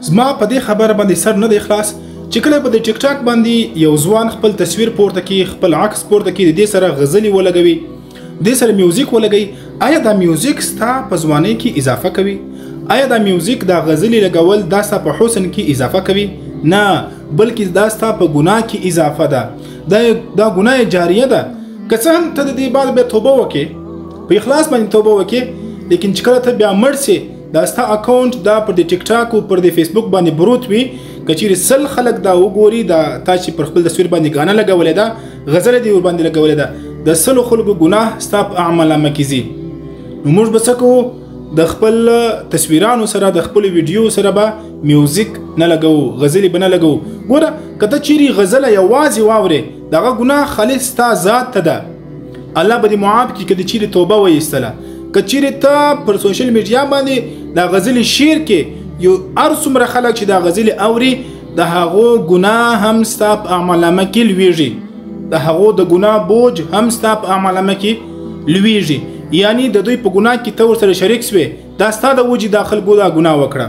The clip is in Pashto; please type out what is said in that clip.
زما په دې خبره باندې سر نه دی خلاص چې کله په دې ټیک ټاک باندې یو ځوان خپل تصویر پورته کړي، خپل عکس پورته کړي، د دې سره غزلې ولګوي، دې سره میوزیک ولګوي، آیا دا میوزیک ستا په ځوانۍ کې اضافه کوي؟ آیا دا میوزیک، دا غزلې لګول دا ستا په حسن کې اضافه کوي؟ نه، بلکې دا ستا په ګناه کې اضافه ده، دا ګناه جاریه ده. که څه هم ته د دې بعد بیا توبه وکې، په اخلاص باندې توبه وکې، لیکن چې کله ته بیا مړ سې، دا ستا اکاونټ دا پر دې ټیک ټاک او پر دې فیسبوک باندې پروت وي. که چیرې 100 خلک دا وګوري، دا تا چې پر خپل تصویر باندې ګانه لګولې ده، غزله دې ورباندې لګولې ده، د 100 خلکو ګناه ستا په اعمالنامه کې ځي. نو موږ به څه کوو؟ د خپل تصویرانو سره، د خپل ویډیو سره به میوزیک نه لګوو، غزلې به نه لګوو. ګوره، که ته چیرې غزله یوازې واورې، دغه ګناه خالص ستا ذات ته ده، الله به دې معاف کړي که دې چیرې توبه وایستله. که چیرې ته پر سوشل میډیا باندې دا غزلې شیر کې، یو هر څومره خلک چې دا غزلې اوري، د هغو ګناه هم ستا په اعمالنامه کې لویږي، د هغو د ګناه بوج هم ستا په اعمالنامه کې لویږي. یعنی د دوی په ګناه کې ته ورسره شریک سوې، دا ستا د وجې دا خلکو دا ګناه وکړه.